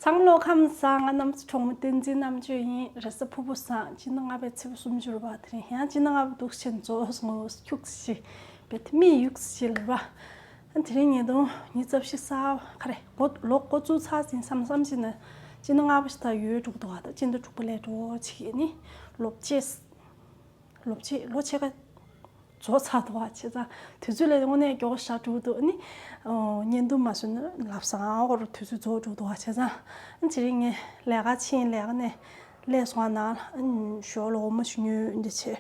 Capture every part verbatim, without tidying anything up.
ཨང་། བློ་ཁམས་བཟང་། ང་རྣམ་གྲོགས་མོ་བསྟན་འཛིན་རྣམ་དཔྱོད་ཡིན། རེས་གཟའ་ཕུར་བུ་བཟང་། སྤྱི་ཟླ་ལྔ་པའི་ཚེས་པ་སུམ་ཅུ་རེད་པ། དེ་རིང་ཡང་སྤྱི་ཟླ་ལྔ་པ་འདུག་ཕྱིན་རྫོགས་སོང་། ཁྱུག་ཙམ་ཞིག་བེད་མི་ཡུག་ཙམ་ཞིག་ལ་རེད་པ། ཨ། དེ་རིང་ཉིས་སྟོང་ཉི་ཤུ་རྩ་བཞི་གཟའ་ག་རེ། འགོ་ལོ་འགོ་བཙུགས་ཚར་ཟིན་བསམ་བསམ་བྱས་ན་སྤྱི་ཟླ་ལྔ་པ་ཞིག་ད་ཡོལ་འགྲོ་གི་འདུག་ག་ད་སྤྱི་ཟླ་དྲུག་པ་སླེབས་འགྲོ་བྱེད་ཀྱི་ནི་ལོ་ཕྱེད། ལོ་ཕྱེད་ལོ་ཕྱེད་ཀ་རྫོགས་ཚར་འདུག་བ། བྱས་ཙང་དུས་ཚོད་ལ་དངོས་གནས་མགྱོགས་ཤར་འགྲོ་འདུག་ནི། ཨོ། བརྙན་ཐུང་མ་བཟོས་ན་ལབ་སང་ཨ་ཧོར་དུས་ཚོད་རྫོགས་འགྲོ་འདུག་བ། བྱས་ཙང་ཨ་དེ་རིང་ངས་ལས་ཀ་ཕྱིན། ལས་ཀ་ནས་སླེབས་སོང་ན་ཨ་ཞོགས་ལ་འོ་མ་ཞིག་ཉོས་འདི་བྱས།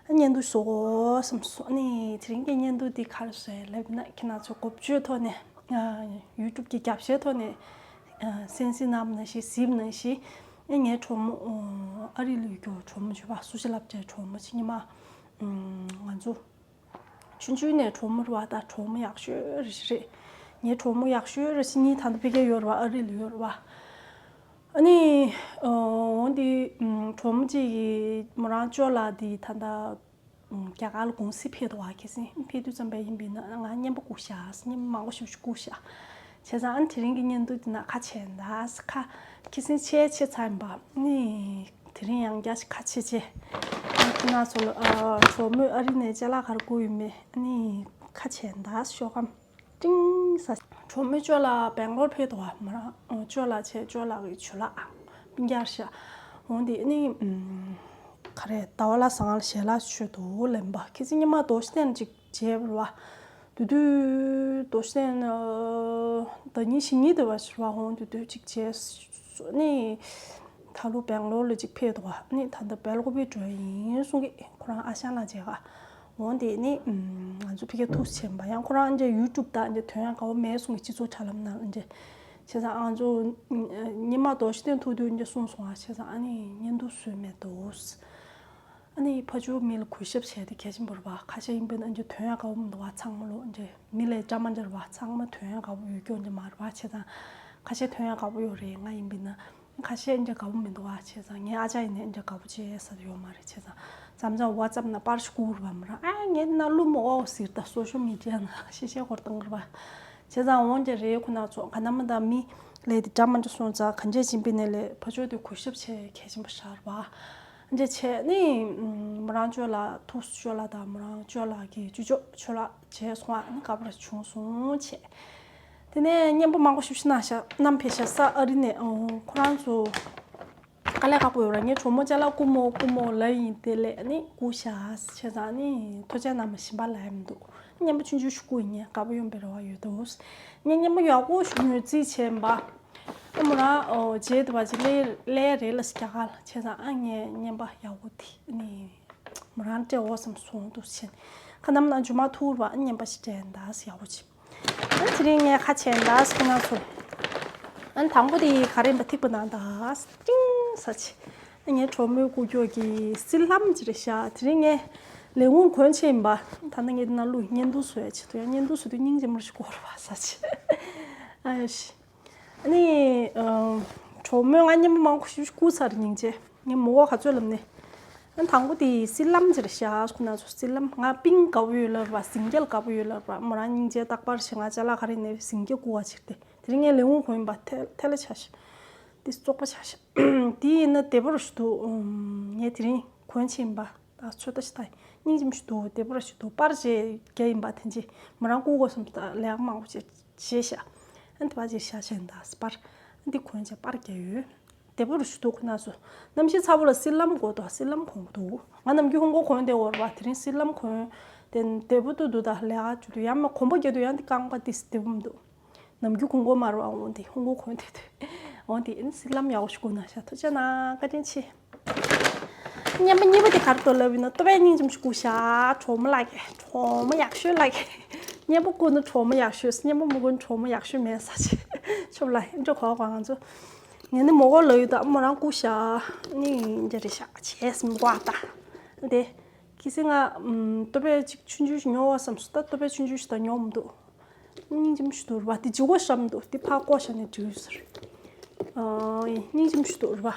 ཨ་བརྙན་ཐུང་བཟོ་དགོས་བསམ་སོང་། ནི་དེ་རིང་གི་བརྙན་ཐུང་འདི་ག་རེ་བཟོས་ལབ་ན། ཁྱེད་རང་ཚོ་གོ་བརྗོད་ཐོག་ནས། ཨ་ཡུ་ཊུབ་ཀྱི་རྒྱབ་ཤའི་ཐོག་ནས། ཨ་གསན་གཟིགས་གནང་བ་ནང་བཞིན་གཟིགས་པ་ནང་བཞིན། ཨ་ངའི་གྲོགས་མོ། ཨ་རི་ལ་ཡོད་རྒྱུ་གྲོགས་མོ་བྱས་པ། སུ་ཞིག་ལབ་བྱས་གྲོགས་མོ་ཅིག་ཉི་མ། ང་ཚོ་ཆུང་ཆུང་ནས་གྲོགས་མོ་རེད་པ། ད་གྲོགས་མོ་ཡག་ཤོས་རེད་ཤག་རེད། ངའི་གྲོགས་མོ་ཡག་ཤོས་རེད་ཤག་གཉིས་ད་ལྟ་ཕ་གིར་ཡོད་རེད་པ། ཨ་རི་ལ་ཡོད་རེད་པ། ཨ་ནི། འོ་འདི། གྲོགས་མོ་གཅིག་གིས་མོ་རང་ཅོ་ལགས་འདི་ད་ལྟ་རྒྱ་གར་ལ་གུང་སེང་ཕེབས་འདུག་བ། ཁ་སང་ཕེབས་དུས་ཙམ་པ་ཡིན་པས་ན་ང་བརྙན་པར་བསྐུར་ཤག་བརྙན་པར་མང་པོ་ཞིག་བསྐུར་ཤག་བྱས་ཙང་ཨ་ནི་དེ་རིང་གི་བརྙན་ཐུང་འདི་ན་ཁ་ཕྱེ་ད་ཁ་ཁ་སང་ཕྱེ་ཕྱེ་ཚར་ཡིན་པ། ནི་དེ་རིང་ཡང་བསྐྱར་ཞིག་ཁ་ཕྱེ་བྱས། ཁྱེད་རང་ཚོ་ལ། ཨ། གྲོགས་མོས་ཨ་རི་ནས་ཅ་ལག་ག་རེ་བསྐུར་ཡོད་མེད་ཨ་ནི་ཁ་ཕྱེ་ད་ཤོག་གམ། ཏིང་ས། གྲོགས་མོའི་ཅོ་ལགས་སྦེང་ལོར་ཕེབས་འདུག་བ། མོ་རང་ཅོ་ལགས་བྱས། ཅོ་ལགས་ཀྱི་ཇོ་ལགས་སྤུན་ཀྱག་རེད་ཤག་འོ་འདི་ནི། ཨམ། ག་རེ། ཟླ་བ་ལྷ་བཟང་ལ་ཞལ་ལག་མཆོད་འདུག་ལབ་པ། ཁ་སང་ཉི་མ་རྡོ་རྗེ་གདན་ཅིག་མཇལ་བ། དུས་དུས་རྡོ་རྗེ་གདན། ཨ། ཟླ་ཉིན་གཞེས་ཉིན་དུ་བ་ཞུ་བ། འོ་དུས་དུས་ཅིག་མཇལ་ནི། ད་ལོ་སྦེང་ལོར་ལ་ཅིག་ཕེབས་འདུག་བ། ནི་ད་ལྟ་སྦེལ་ཀོབ་འགྲོ་ཡིན་གསུང་གི། ཁོ་རང་ཨ་ཞང་ལགས་མཇལ་ག་འོ་འདི་ནི། ཨམ། ང་ཚོ་ཕ་གིར་ཐུགས་ཆེན་པ། ཡང་ཁོ་རང་འདྲ་ཡུ་ཊུབ་དང་འདྲ་དོན་ཡང་དགའ་པོ་མེད་གསུང་གི། སྤྱི་ཚོགས་དྲ་ལམ་ནང་འདྲ། བྱས་ཙང་ང་ཚོ་ཉི་མ་རྡོ་རྗེ་གདན་ཐུག་དུས་འདྲ་གསུངས་སོང་བ། བྱས་ཙང་ཨ་ནི་བརྙན་ཐུང་བཟོས་མེད་འདུག་ཨ་ནི་ཕར་ཕྱོགས་མི་ལ་གུས་ཞབས་བྱས་ཏེ་གལ་ཆེན་པོ་རེད་པ། ཁ་ཤས་ཡིན་པས་ན་འདྲ་དོན་ཡང་དགའ་པོ་མི་འདུག་བ། ཚང་མ་ལོ་འདྲ་མི་ལ་འདྲ་མ་འདྲ་རེད་པ། ཚང་མ་དོན་ཡང་དགའ་པོ་ཡོད་རྒྱུ་འདྲ་མ་རེད་པ། བྱས་ཙང་ཁ་ཤས་དོན་ཡང་དགའ་པོ་ཡོད་རེད། ང་ཡིན་པས་ན། ཁ་ཤས་འདྲ་དགའ་པོ་མི་འདུག་བ། བྱས་ཙང་ངའི་ཨ་ཅག་ཡིན་ནའི་འདྲ་དགའ་པོ་བྱས་ས་ཡོད་མ་རེད། བྱས་ཙང་མཚམས་མཚམས་ཝ་ཙབ་ནང་པར་ཞིག་བསྐུར་བ། མོ་རང་ཨ་ངའི་ནང་བླུག་མ་འོ་ཟེར། ད་སོ་ཤལ་མི་ཌི་ཡ་ནང་ཤེས་ཤེས་སྐོར་བཏང་གི་རེད་པ། བྱས་ཙང་འོ་འདྲ་རེད། ཁོ་ན་ཚོ་ག་ན་མ་ད་མི་ལས་དེ་འདྲ་མ་འདྲ་སོང་ཙང་ག་འདྲས་ཡིན་པས་ན་ལས་ཕར་ཕྱོགས་དེ་གུས་ཞབས་བྱས་གལ་ཆེན་པོ་ཤར་བ། འདྲ་བྱས་ནི་མོ་རང་ཅོ་ལགས། ཐུགས་སུ་ཅོ་ལགས་དང་མོ་རང་ཅོ་ལགས་ཀྱི་ཅོ་ཅོ་ཅོ་ལགས་བྱས་སོང་བ། ནི་དགའ་པོ་ར་བྱུང་སོང་བྱས། དེ་ནས་བརྙན་པར་མང་པོ་ཞིག་ཞིག་གནང་ཤག་བསྣམས་ཕེབས་ཤག་ས་ཨ་རི་ནས། ཨོ། ཁོ་རང་ཚོ་དཀའ་ལས་ཁག་པོ་ཡོད་ར། ངའི་གྲོགས་མོ་ཅ་ལག་རྐུ་མོ་རྐུ་མོ་ལབ་ཡིན། དེ་ལས་ནི་རྐུ་ཤག་བྱས་ཙང་ནི་ཐུགས་རྗེ་གནང་བ་ཞིམ་པ་ལབ་ཡ་མི་འདུག་བརྙན་པར་ཆུང་ཆུང་ཞིག་རྐུ་ཡིན། ངས་དགའ་པོ་ཡོང་པའི་རེ་བ་ཡོད་འདུག་ངས་བརྙན་པར་ཡག་པོ་ཞིག་ཉོས་རྩིས་བྱས་པ། ཨ་མོ་རང་ཨོ་རྗེས་དུ་བ་ཅིག་ལས་ལས་རེད་ལ་ཞིག་རྒྱ་གར་ལ། བྱས་ཙང་ཨ་ངས་བརྙན་པར་ཡག་པོ་དེ་ནི། མོ་རང་སྤྲད་འོ་བསམ་སོང་འདུག་ཕྱིན། ཁ་ནམ་ན་ཇུ་མ་ཐུག་ར་བ་ཨ་བརྙན་པར་ཞིག་སྤྲད་ད་ཟེར་ཡག་པོ་བྱས། ཨ་དེ་རིང་ངས་ཁ་ཕྱེ་ད་ཟེར་ཁོ་ན་ཚོ། ཨ་དང་པོ་དེ་ག་རེ་ཡིན་པ་ཐིག་པ་ནང་ད་ཏིང་ས་ཆེ། ཨ་ངའི་གྲོགས་མོའི་རྐུ་རྒྱུ་གི་སིལ་ལྷམ་ཅིག་རེད་ཤག་དེ་རིང་ངས་ལས་ཁུངས་གོན་ཕྱིན་པ། ད་ནི་ངས་འདི་ནང་བླུགས། བརྙན་ཐུང་བཟོ་ཡ་ཆེད་དུ། ཡང་བརྙན་ཐུང་བཟོ་དུས་སྙིང་རྗེ་མོ་ཞིག་དགོས་ར་བ་ས་ཆེ། ཨ་ཡོ་ཤི། ཨ་ནི་ཨ་གྲོགས་མོས་ང་བརྙན་པར་མང་པོ་ཞིག་བསྐུར་ཚར། སྙིང་རྗེ། ངས་མོ་གོ་ག་ཚོད་ལབ་ནས། ཨ་དང་པོ་དེ་སིལ་ལྷམ་ཅིག་རེད་ཤག་ཁོ་ན་ཚོ་སིལ་ལྷམ། ང་པིང་དགའ་པོ་ཡོད་ལབ་ར། ཟིང་སྐྱ་དགའ་པོ་ཡོད་ལབ་ར། མོ་རང་སྙིང་རྗེ་རྟག་པར་ཞིག་ང་ཅ་ལག་ག་རེ་ནས་ཟིང་སྐྱ་རྐུ་བ་ཅིག་སྟེ། དེ་རིང་ངས་ལས་ཁུངས་གོན་པ་ཐལ་ཐལ་ཆ་ཤག་དེ་བཙོག་པ་ཆ་ཤག་དེ་ཡིན་ན་བདེ་པོ་རུ་ཞིག་འདུག་ངས་དེ་རིང་གོན་ཕྱིན་པ། ད་ཚོད་ལྟ་ཞིག་ད་སྙིང་རྗེ་མོ་ཞིག་འདུག་བདེ་པོ་ར་ཞིག་འདུག་པར་བཞེས་རྒྱ་ཡིན་པ་དེ་འདྲས་མོ་རང་རྐུ་དགོས་བསམ། ད་ལས་ཀ་མང་པོ་བྱས་བྱས་ཤག་ཨ་ནི་དེ་པར་བཞེས་ཤག་བྱས་ད་པར་ཨ་འདི་གོན་བྱས་པར་རྒྱག་ཡོད། བདེ་པོ་རུ་ཞིག་འདུག་ཁོ་ན་ཚོ། གནམ་གཤིས་ཚ་པོ་ལ་སིལ་ལྷམ་དགོས་འདུག་སིལ་ལྷམ་གོན་གི་འདུག་ང་ནམ་རྒྱུན་ཧུང་གོ་གོན་བསྡད་ཡོད་རེད་པ། དེ་རིང་སིལ་ལྷམ་གོན་དེ་བདེ་པོ་འདུག་འདུག་ད་ལས་ཀ་བྱེད་དུས་ཡང་མ་གོམ་པ་རྒྱག་དུས་ཡང་དེ་རྐང་པ་དེ་བདེ་པོ་མི་འདུག་ནམ་རྒྱུན་ཧུང་གོ་མ་རེད་པ། འོང་དེ་ཧུང་གོ་གོན་བསྡད་དུས། འོང་དེ་ཨ་ནི་སིལ་ལྷམ་ཡག་པོ་ཞིག་གོན་ན་ཤག་ཐུགས་རྗེ་གནང་། བཀའ་དྲིན་ཆེ། བརྙན་པར་གཉིས་པ་དེ་ག་རེ་འདུག་ལབ་ཡིན་ན། ཏོ་བས་སྙིང་རྗེ་མོ་ཞིག་རྐུ་ཤག་གྲོགས་མོ་ལགས་ཀྱིས། གྲོགས་མོ་ཡག་ཤོས་ལགས་ཀྱིས། བརྙན་པར་བསྐུར་ན་གྲོགས་མོ་ཡག་ཤོས། བརྙན་པར་མ་བསྐུར་ན་གྲོགས་མོ་ཡག་ཤོས་མེད་ས་ཆེ། ཆོབ་ལ་འགྲོ་གོ་གོ་ང་ཚོ། ངས་ནི་མོ་གོ་ལབ་ཡོད། ད་མོ་རང་རྐུ་ཤག་ནི་འདྲ་རེད་ཤག་བྱས་མི་གོ་ཨ་ད། དེ་ཁི་སི་ང་ཏོ་བས་ཅིག་ཆུང་ཆུང་ཞིག་ཉོ་བ་བསམ་སོང་། ད་ཏོ་བས་ཆུང་ཆུང་ཞིག་ད་ཉོ་མི་འདུག་སྙིང་རྗེ་མོ་ཞིག་འདུག་རེད་པ། དེ་ལྗིད་ཁོག་ཤམ་འདུག་དེ་ཕར་བཀོག་བཞག་ནས་འགྲིག་ཟེར། ཨ་སྙིང་རྗེ་མོ་ཞིག་འདུག་རེད་པ།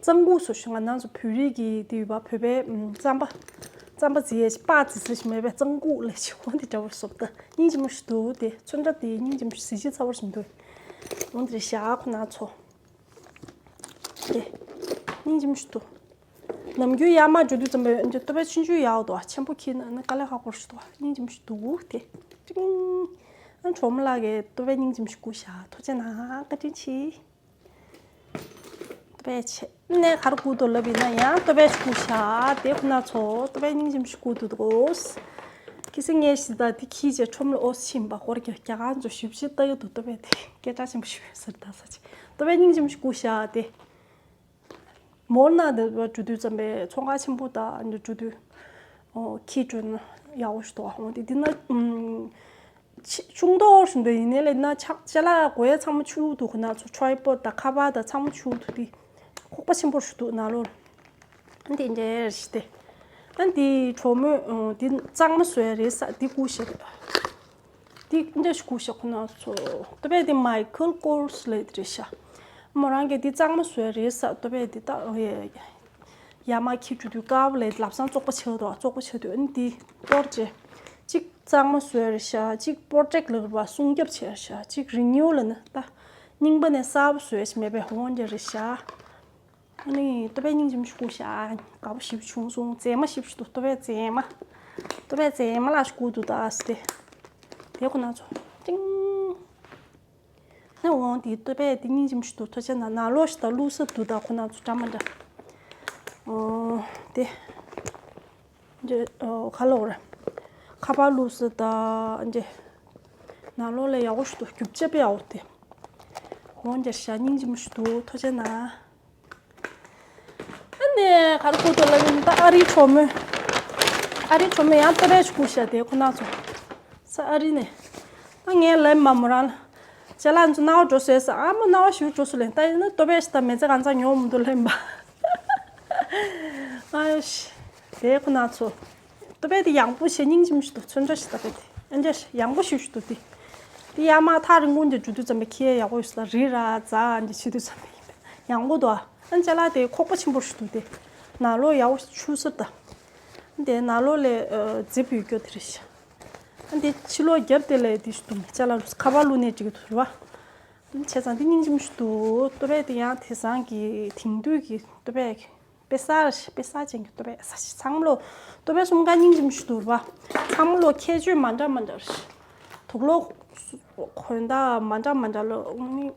གཙང་ཁུག་བཟོ་ཞིག་ང་རང་ཚོ་བོད་རིགས་ཀྱི་དེ་ཡོད་པ། བོད་པའི་ཨམ་རྩམ་པ། རྩམ་པ་བརྫི་ཡས་ཅིག་སྤགས་བརྫི་ས་ཞིག་མེད་པས། གཙང་ཁུག་ལབ་ཅིག་འོ་དེ་འདྲ་བོ་བཟོ་ད་སྙིང་རྗེ་མོ་ཞིག་འདུག་དེ་ཚོན་ཁྲ་དེ་སྙིང་རྗེ་མོ་ཞིག་གཟི་བརྗིད་ཚ་པོ་ཞིག་འདུག་འོ་འདི་རེད་ཤག་ཁོ་ན་ཚོ། དེ། སྙིང་རྗེ་མོ་ཞིག་འདུག་ནམ་རྒྱུན་ཡར་མར་འགྲོ་དུས་ཙམ་པའི་འདི་ལྟོ་ཕད་ཆུང་ཆུང་ཡག་འདུག་ཆེན་པོ་འཁྱེར་ན་ནི་དཀའ་ལས་ཁག་པོ་ཞིག་འདུག་སྙིང་རྗེ་མོ་ཞིག་འདུག་དེ། ཀྲིང་། ཨ་གྲོགས་མོ་ལགས་ཀྱིས་ལྟོ་ཕད་སྙིང་རྗེ་མོ་ཞིག་བསྐུར་ཤག་ཐུགས་རྗེ་གནང་། བཀའ་དྲིན་ཆེ། ལྟོ་ཕད་ཆེ་ནས་ག་རེ་བསྐུར་འདུག་ལབ་ཡིན་ན་ཡང་ལྟོ་ཕད་ཞིག་བསྐུར་ཤག་དེ་ཁོ་ན་ཚོ་ལྟོ་ཕད་སྙིང་རྗེ་མོ་ཞིག་བསྐུར་འདུག་གོ། ཁྱི་སེང་ངས་ཞིག་ད་དེ་ཁྱི་བྱས་ཁྲོམ་ལ་ཨོ་སི་ཕྱིན་པ་ཧོར་གྱི་རྒྱ་གར་ཚོ་ཞིབ་ཕྱི་ལྟ་གི་འདུག་ལྟོ་ཕད་དེ་སྐད་གྲགས་ཆེན་པོ་ཞིག་ཡོད་ཟེར་ད་ས་ཆེ་ལྟོ་ཕད་སྙིང་རྗེ་མོ་ཞིག་བསྐུར་ཤག་དེ། མོལ་ནང་དེ་འགྲོ་དུས་ཙམ་པའི་ཚོང་ཁང་ཆེན་པོ་དང་འགྲོ་དུས། ཨོ་ཁྱི་འགྲོ་ན་ཡག་པོ་ཞིག་འདུག་འོ་དེ་འདི་ན་ཨུམ། ཆེ་ཆུང་མདོག་ཞིག་འདུག་ཡིན་ནའི་ལས་ན་ཆ་ཅ་ལག་དགོས་ཡ་ཚང་མ་ཆུ་འདུག་ཁོ་ན་ཚོ་ཁྲོའི་པོ་དང་ཁ་པར་དང་ཚང་མ་ཆུ་འདུག་དེ་ཁོག་པ་ཆེན་པོ་ཞིག་འདུག་ནང་ལོགས་ལ། ཨ་འདི་འདྲ་ཞིག་སྟེ། ཨ་འདི་གྲོགས་མོས་ཨོ་འདི་གཙང་མ་བཟོ་ཡ་རེད་ས་འདི་བསྐུར་ཤག་འདི་འདྲ་ཞིག་བསྐུར་ཤག་ཁོ་ན་ཚོ་ལྟོ་ཕད་དེ་མའི་ཁལ་ཀོར་སི་ལབ་དེ་རེད་ཤག་མོ་རང་གིས་འདི་གཙང་མ་བཟོས་རེད་ས་ལྟོ་ཕད་འདི་ད་ཡ་མ་ཁྱི་འགྲོ་དུས་དཀར་པོ་ལས་ལབ་སང་བཙོག་པ་ཆགས་འདུག་བཙོག་པ་ཆགས་དུས་ཨ་ནི་འདི་གཏོར་རྗེས་གཅིག་གཙང་མ་བཟོས་རེད་ཤག་གཅིག་པོ་ཊེག་ལབ་པ་སྲུང་སྐྱོབ་བྱས་རེད་ཤག་གཅིག་རི་ནིའུ་ལབ་ན་ད་རྙིང་པ་ནས་གསར་པ་བཟོས་ཤག་མེད་པའི་འོང་རྒྱུ་རེད་ཤག་ཨ་ནི་ལྟོ་ཕད་སྙིང་རྗེ་མོ་ཞིག་བསྐུར་ཤག་དགའ་པོ་ཞེ་པོ་བྱུང་སོང་། མཛེས་མ་ཞེ་པོ་ཞིག་འདུག་ལྟོ་ཕད་མཛེས་མ། ལྟོ་ཕད་མཛེས་མ་ལ་ཞིག་བསྐུར་འདུག་ད་ཟེར་ཏེ། དེ་ཁོ་ན་ཚོ་ཏིང་། ནི་འོང་དེ་ལྟོ་ཕད་དེ་སྙིང་རྗེ་མོ་ཞིག་འདུག་ཐུགས་རྗེ་གནང་། ནང་ལོགས་ཤིག་ད་བླུགས་ས་འདུག་ད་ཁོ་ན་ཚོ་འདྲ་མི་འདྲ། ཨོ་དེ། འདི་ཨོ་ག་ལབ་དགོས་རེད། ཁ་པར་བླུགས་ས་ད་འདི། ནང་ལོགས་ལ་ཡག་པོ་ཞིག་འདུག་རྒྱུ་ཆ་དཔེ་ཡག་པོ་དེ། འོང་རྒྱུ་ཤག་སྙིང་རྗེ་མོ་ཞིག་འདུག་ཐུགས་རྗེ་གནང་། ཨ་ནི་ག་རེ་བསྐུར་འདུག་ལབ་ཡིན་ད་ཨ་རིའི་གྲོགས་མོས། ཨ་རིའི་གྲོགས་མོས་ཡང་ལྟོ་ཕད་ཞིག་བསྐུར་ཤག་དེ་ཁོ་ན་ཚོ། ས་ཨ་རི་ནས། ད་ངས་ལབ་མ་མོ་རང་ལ། ཅ་ལག་ཚོ་སྣང་བ་འགྲོ་སོང་ཟེར། ཨ་མ་སྣང་བ་ཞེ་པོ་འགྲོ་སོང་ལབ་ཡིན། ད་ཡིན་ན་ལྟོ་ཕད་ཞིག་ད་མི་ཚེ་གང་ཚང་ཉོ་མི་འདུག་ལབ་ཡིན་པ། ཨ་ཤི། དེ་ཁོ་ན་ཚོ། ལྟོ་ཕད་དེ་ཡག་པོ་བྱས་སྙིང་རྗེ་མོ་ཞིག་འདུག་ཚོན་ཁྲ་ཞིག་ལྟ་ཕད་དེ། ཨ་འདྲ་ཡག་པོ་ཞེ་པོ་ཞིག་འདུག་དེ། དེ་ཡར་མར་ཐག་རིང་པོ་འདི་འགྲོ་དུས་ཙམ་པའི་ཁྱི་ཡག་པོ་ཡོད་ས་རི་ར་རྫ་འདི་བྱེད་དུས་ཙམ་པའི་ཡིན་པས་ཡག་པོ་འདུག་ཨ་ཅ་ལག་དེ་ཁོག་པ་ཆེན་པོ་ཞིག་འདུག་དེ། ནང་ལོགས་ཡག་པོ་ཆུ་སེར་ད། དེ་ནང་ལོགས་ལས་ཨ་རྫིབ་ཡོད་རྒྱུ་དེ་རེད་ཤག་ཨ་འདི་ཕྱི་ལོགས་རྒྱབ་དེ་ལས་དེ་ཞིག་འདུག་ཅ་ལག་ལུས་ཁ་པར་བླུགས་ནས་འགྲིག་གི་འདུག་རེད་པ། བྱས་ཙང་འདི་སྙིང་རྗེ་མོ་ཞིག་འདུག་ལྟོ་ཕད་དེ་ཡང་དེང་སང་གི་དེང་དུས་ཀྱི་ལྟོ་ཕད་ཀྱི་དཔེ་གསར་དཔེ་གསར་ཅན་གྱི་ལྟོ་ཕད་ས་ཞིག་ཚང་མ་ལོ་ལྟོ་ཕད་གསུམ་ཀ་སྙིང་རྗེ་མོ་ཞིག་འདུག་རེད་པ། ཚང་མ་ལོ་ཁྱད་ཆོས་མ་འདྲ་མ་འདྲ་རེད། དུག་ལོག་གོན་ད་མ་འདྲ་མ་འདྲ་ལོ་ནི་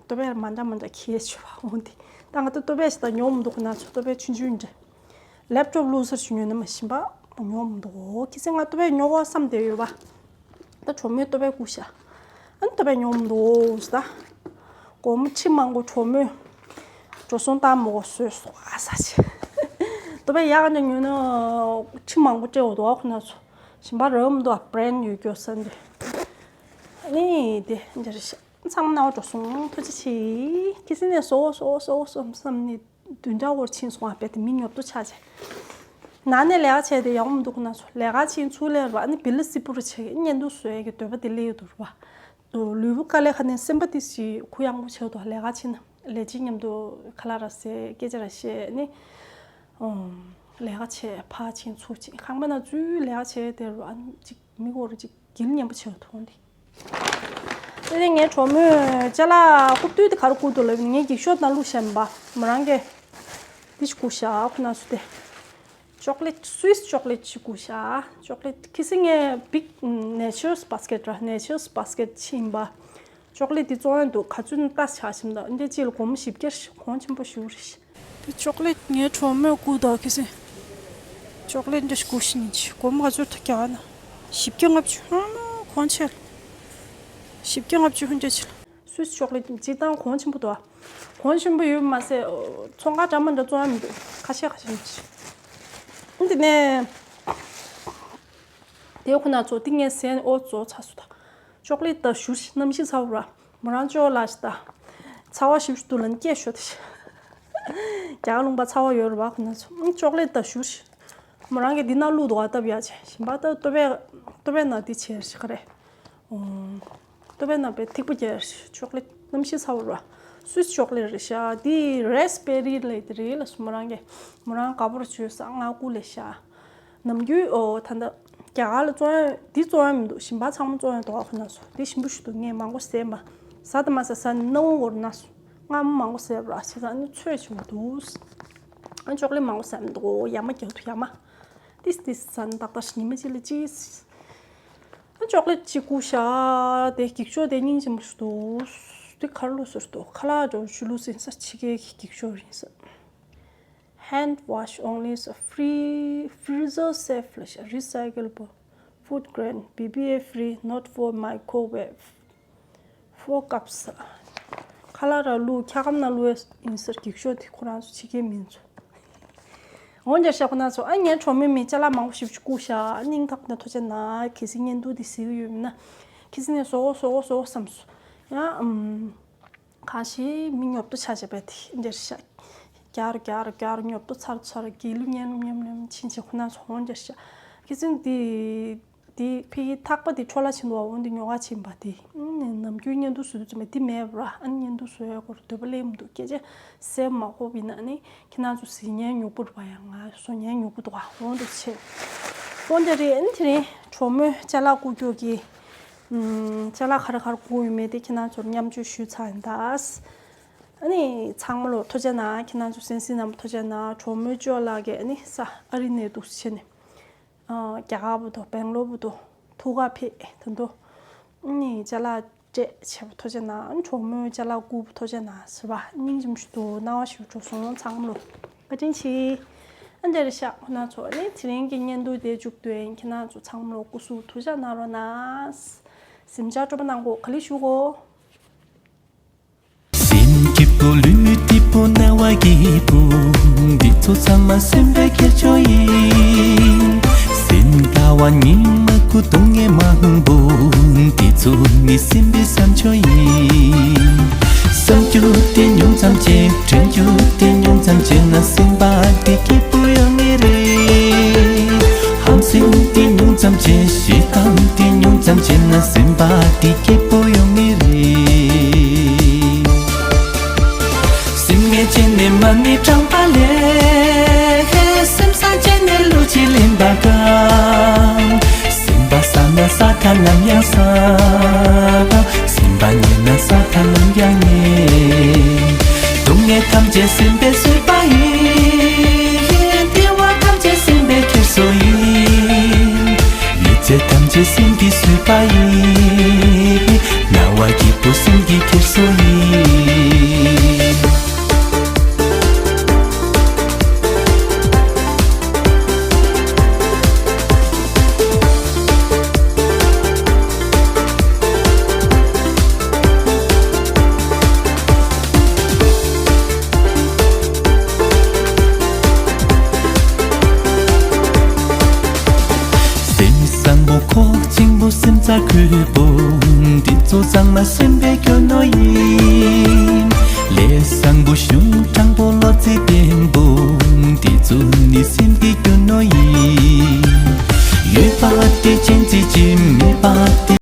ལྟོ་ཕད་མ་འདྲ་མ་འདྲ་ཁྱད་ཆོས་པ་འོང་དེ། ད་ང་ཚོ་ལྟོ་ཕད་ཞིག་ད་ཉོ་མི་འདུག་ཁོ་ན་ཚོ་ལྟོ་ཕད་ཆུང་ཆུང་འདྲ། ལེབ་ཀྲོབ་བླུགས་ས་ཞིག་ཉོས་ན་མ་ཞིམ་པ་ཉོ་མི་འདུག་ཁྱི་སེང་ང་ལྟོ་ཕད་ཉོ་དགོས་བསམ་བསྡད་ཡོད་པ། ད་གྲོགས་མོས་ལྟོ་ཕད་བསྐུར་ཤག་ཨ་ནི་ལྟོ་ཕད་ཉོ་མི་འདུག་ཟེར་ད། སྒོར་མོ་ཁྲི་མང་པོ་གྲོགས་མོས་འགྲོ་སོང་བཏང་མི་དགོས་བཟོས་སོང་ཨ་ས་ཆེ། ལྟོ་ཕད་ཡག་ནས་ཉོས་ན་ཁྲི་མང་པོ་སྤྲད་འོ་འདུག་ཨ་ཁོ་ན་ཚོ། ཞིམ་པ་རག་མི་འདུག་ཨ་བྷི་རེན་ཡོད་རྒྱུ་ས་འདི། ཨ་ནི་དེ་འདྲ་རེད་ཤག་ཚང་མ་ནང་འགྲོ་སོང་ཐུགས་རྗེ་ཆེ། ཁྱི་སེང་ནས་བཟོ་བཟོ་བཟོ་བཟོ་བསམ་ནས། བདུན་ཕྲག་འགོར་ཕྱིན་སོང་ཨ་བས་དེ་མི་ཉོབ་ཏོ་ཆགས་བྱས། ནང་ནས་ལས་ཀ་བྱས་ཏེ་ཡག་པོ་མི་འདུག་ཁོ་ན་ཚོ་ལས་ཀ་ཕྱིན་ཚུར་ལས་ར་ཨ་ནི་བི་ལི་སི་པུ་རུ་བྱས་ཀྱི་བརྙན་ཐུང་བཟོ་ཡས་ཀྱི་འདོད་པ་དེ་སླེབས་ཡོད་འདུག་ར་བ། ལུས་པོ་དཀའ་ལས་ཁ་ནས་སེམས་པ་དེ་ཞིག་གུ་ཡངས་པོ་བྱས་འདུག་ལས་ཀ་ཕྱིན་ན་ལས་བྱེད་མཉམ་དུ་ཁ་ལག་ར་བཟས་སྐད་ཆ་ར་བཤད་ནི། ལས་ཀ་བྱས་ཕར་ཕྱིན་ཚུར་ཕྱིན་ཁང་པ་ན་ཚུར་ལས་ཀ་བྱས་དེ་ར་ཨ་ནི་ཅིག་མི་གོ་རུ་ཅིག་གིལ་ཉན་པོ་བྱས་འདུག་འདི། དེ་ནས་ངའི་གྲོགས་མོས་ཅ་ལག་རྐུབ་སྟོད་དེ་ག་རེ་རྐུ་འདུག་ལབ་ཡིན་ངས་འགྱིག་ཤོག་ནང་བླུགས་བཞག་མིན་པ་མོ་རང་གིས་འདི་ཞིག་རྐུ་བཞག་ཁོ་ན་ཚོ་དེ། ཅོག་ལེ་ཊི་སུའི་སི་ཅོག་ལེ་ཊི་ཞིག་རྐུ་བཞག་ཅོག་ལེ་ཊི་ཁི་སི་ངས་བིག་ནེ་ཆར་སི་བྷ་སི་ཀེ་ཊི་ར་ནེ་ཆར་སི་བྷ་སི་ཀེ་ཊི་ཕྱིན་པ། ཅོག་ལེ་ཊི་འདི་བཙོང་ཡ་འདུག་ག་ཚོད་ནས་ལྟ་བྱ་ཞིམ་འདུག་འདི་གཅིག་ལ་སྒོར་མོ་བཞི་བརྒྱ་རེད་གོང་ཆེན་པོ་ཞིག་རེད། དེ་ཅོག་ལེ་ཊི་ངའི་གྲོགས་མོས་བསྐུར་འདུག་ཁི་སི། ཅོག་ལེ་ཊི་འདི་ཞིག་རྐུ་ཤི་ནི་ཅི་སྒོར་མོ་ག་ཚོད་ད་རྒྱག་ན། བཞི་བརྒྱ་ལྔ་བཅུ་ཧ་མ་གོང་ཆེ། བཞི་བརྒྱ་ལྔ་བཅུ་ཧུན་ཅེ་ཆེ་ལ། སུའི་སི་ཅོག་ལེ་ཊི་སྤྱིར་བཏང་གོང་ཆེན་པོ་འདུག་ཨ། གོང་ཆེན་པོ་ཡོད་མ་ཟད་ཚོང་ཁང་འདྲ་མི་འདྲ་བཙོང་ཡ་མི་འདུག་ཁ་ཤས་ཁ་ཤས་ཡིན་ཅི། འདི་ནས། དེ་ཁོ་ན་ཚོ་ཏིང་ངེ་ཟན་ཨོ་ཙོ་ཚ་སུ་ད། ཅོག་ལེ་ཊི་ད་ཞུ་ཤི་གནམ་གཤིས་ཚ་བོ་ར། མོ་རང་ཅོ་ལ་ཤི་ད། ཚ་བ་ཞིབ་ཤིབ་ཏུ་ལ་སྐྱེ་ཤོད་དེ་ཤི། རྒྱ་གར་ལུང་པ་ཚ་བ་ཡོད་ར་བ་ཁོ་ན་ཚོ་ཅོག་ལེ་ཊི་ད་ཞུ་ཤི། མོ་རང་གི་འདི་ན་བླུགས་འདུག་ཨ་སྟབས་ཡག་ཆེ་ཞིམ་པ་ད་ལྟོ་ཕད་ལྟོ་ཕད་ན་འདི་བྱས་ཤི་ག་རེ། ལྟོ་ཕད་ན་པའི་ཐིགས་པ་རྒྱས་ཤི་ཅོག་ལེ་ཊི་གནམ་གཤིས་ཚ་བོ་ར། སུས་ཅོག་ལེ་ཊི་རེད་ཤག་འདི་རེ་སི་བེ་རི་ལབ་དེ་རེད་ལ་སུ་མོ་རང་གི་མོ་རང་དགའ་པོ་ར་བྱོས་ས་ང་ཀུ་ལེ་ཤག་ནམ་རྒྱུན་ཨོ་ད་ལྟ་རྒྱ་གར་ལ་བཙོང་ཡ་འདི་བཙོང་ཡ་མི་འདུག་ཞིམ་པ་ཚང་མ་བཙོང་ཡ་འདུག་ཨ་ཁོ་ན་ཚོ་འདི་ཞིམ་པོ་ཞིག་འདུག་ངས་མང་པོ་ཟས་མ་ ཟ་དང་མ་ཟ་ཟ་ནི་སྣང་བ་འོར་ན་སོང་། སྔ་མོ་མང་པོ་ཟས་པ་ར་ཞེས་ཟ་ནི་ཚོད་ཆུང་འདུག་ཨ་ཅོག་ལེ་མང་པོ་ཟ་མི་འདུག་ཡ་མ་རྒྱག་ཐུ་ཡ་མ། ཏིས་ཏིས་ཟ་ནི་ཏག་ཏག་ཉི་མ་གཅིག་ལ་གཅིག་ཨ་ཅོག་ལེ་གཅིག་བསྐུར་ཤག་དེ་འགྱིག་ཤོག་དེ་སྙིང་རྗེ་མོ་ཞིག་འདུག་དེ་གར་ལོ་ཟེར་འདུག་ཁ་ལག་འགྲོ་ཆུ་ལུག་ཟིན་ས་ཕྱི་རྒྱལ་གྱི་འགྱིག་ཤོག་རིང་ས། Hand wash only is a free freezer safe recyclable food grain B P A free, not for microwave. Four cups. ཁ་ལག་ར་བླུགས་འཁྱག་སྒམ་ནང་བླུགས་ཡིན་ཟེར་འགྱིག་ཤོག་དེ་ཁོ་རང་ཚོ་ཕྱི་རྒྱལ་མིན་ཚོ། འོན་ཀྱང་ཤག་ཁོ་ན་ཚོ་ཨ་ངའི་གྲོགས་མོས་མི་ཅ་ལག་མང་པོ་ཞིག་བསྐུར་ཤག་སྙིང་ཐག་པ་ནས་ཐུགས་རྗེ་གནང་། གལ་སྲིད་བརྙན་ཐུང་འདི་གཟིགས་ཡོད་མིན་ན་གལ་སྲིད་ནས་བཟོ་བོ་བཟོ་བོ་བཟོ་བོ་བསམ་སོང་ཡང་ཨམ། གང་ཞིག་མི་ཉོབ་ཏོ་ཆ་བྱས་པས་དེ་འདིར་ཤ། རྒྱ་རུ་རྒྱ་རུ་རྒྱ་རུ་ཉོབ་ཏོ་ཚར་ཚར་དགེ་ལུགས་ཉན་ཉམ་ཉམ་ཕྱིན་ཆད་ཁོ་ན་ཚོ་འོང་འདིར་ཤ། ཁི་ཙིན་དེ་དེ་ཕི་གི་ཐག་པ་དེ་འཕྲོ་ལ་ཕྱིན་འདུག་འོང་དེ་ཉོ་ག་ཕྱིན་པ་དེ་ནམ་རྒྱུན་ཉན་དུ་བཟོ་དུ་ཙམ་དེ་མེད་པ་ར་ཨ་ནི་ཉན་དུ་བཟོ་ཡ་སྐོར་འདོད་པ་ལེམ་འདུག་སྐད་ཆ་སེམས་མ་ཧོབ་ཡིན་ན་ནི། ཁྱེད་རང་ཚོ་གཟིགས་ཉན་ཉོབ་པོ་རེད་པ་ཡ། ང་བཟོ་ཉན་ཉོབ་པོ་འདུག་ག་འོང་འདུག་ཆེ། འོང་དེ་རེད། ཨ་ནི་དེ་རིང་གྲོགས་མོས་ཅ་ལག་བསྐུར་རྒྱུ་གི་ཅ་ལག་ག་རེ་ག་རེ་བསྐུར་ཡོད་མེད་དེ་ཁྱེད་རང་ཚོར་མཉམ་སྤྱོད་ཞུས་ཚར་ཡིན་ད། ཨ་ནི་ཚང་མ་ལོ་ཐུགས་རྗེ་གནང་། ཁྱེད་རང་ཚོ་སེམས་སེམས་རྣམས་ཐུགས་རྗེ་གནང་། གྲོགས་མོའི་ཅོ་ལགས་ཀྱིས་ཨ་ནི་ས་ཨ་རི་ནས་འདུག་བྱས་ནས་རྒྱ་གར་བུ་དང་སྦེང་ལོར་བུ་དང་ཐུག་ག་ཕེབས་ད་དུང་ཨ་ནི་ཅ་ལག་སྤྲད་བྱས་པ་ཐུགས་རྗེ་གནང་། གྲོགས་མོའི་ཅ་ལག་བསྐུར་བ་ཐུགས་རྗེ་གནང་ཟེར་བ་སྙིང་རྗེ་མོ་ཞིག་འདུག་སྣང་བ་ཞིག་འགྲོ་སོང་ཚང་མ་ལོ་བཀའ་དྲིན་ཆེ། ཨ་འདྲ་རེད་ཤག་ཁོ་ན་ཚོ་ཨ་ནི་དེ་རིང་གི་བརྙན་ཐུང་དེ་མཇུག་བསྡུ་ཡིན། ཁྱེད་རང་ཚོ་ཚང་མ་ལོ་སྐུ་གཟུགས་ཐུགས་ཅག་གནང་རོགས་གནང་། གཟིམ་འཇག་སྤྲོ་པོ་གནང་གོ་ག་ལེ་ཞུ་གོ། སེམས་སྐྱིད་པོ་ལུས་སྐྱིད་པོ་རྣ་བ་སྐྱིད་པོ། འདི་ཚོ་ཚང་མ་སེམས་པའི་ཁྱེར་ཆོ་ཡིན། སེམས་ལྟ་བ་ཉིན་མ་ཁུ་སྟོང་ངེ་མང་པོ། འདི་ཚོ་ནི་སེམས་པའི་བསམ་ཆོ་ཡིན། བསམ་རྒྱུ་དེ་ཉུང་ཙམ་བྱེད། དྲན་རྒྱུ་དེ་ཉུང་ཙམ་བྱས་ན་སེམས་པ་དེ་སྐྱིད་པོ་ཡོང་ངེས་རེད། ཧམ་སེམས་དེ་ཉུང་ཙམ་བྱེད། ཞེ་སྡང་དེ་ཉུང་ཙམ་བྱས་ན་སེམས་པ་དེ་སྐྱིད་པོ་ཡོང་ངེས་རེད། སེམས་ངལ་བྱས་ནས་མ་ཎི་བགྲངས་པ་ལས། སེམས་བཟང་བྱས་ནས་བློ་གཅིག་ལེན་པ་དང་། སེམས་པ་བཟང་ན་ས་མཐའ་ནམ་ཡང་བཟང་། སེམས་པ་ཉེས་ན་ས་མཐའ་ནམ་ཡང་ཉེས། སྡུག་བསྔལ་ཐམས་ཅད་སེམས་པས་བཟོས་པ་ཡིན། བདེ་བ་ཐམས་ཅད་སེམས་པས་ཁྱེར་སོ་ཡིན། ཡོད་ཚད་ཐམས་ཅད་སེམས་ཀྱིས་བཟོས་པ་ཡིན། རྣ་བ་སྐྱིད་པོ་སེམས་ཀྱིས་ཁྱེར་སོ་ཡིན། སེམས་བཟང་པོ་ཁོག་ཆེན་པོ་སེམས་རྩ་ཁོལ་པོ། འདི་ཚོ་ཚང་མ་སེམས་པའི་རྒྱུ་ནོར་ཡིན། ལས་བཟང་པོ་གཞུང་དྲང་པོ་བློ་རྩེ་བརྟན་པོ། འདི་ཚོ་ནི་སེམས་ཀྱི་རྒྱུ་ནོར་ཡིན། ཡོད་པ་དེ་ཅན་གཅིག་ཅིག་མེད་པ་དེ།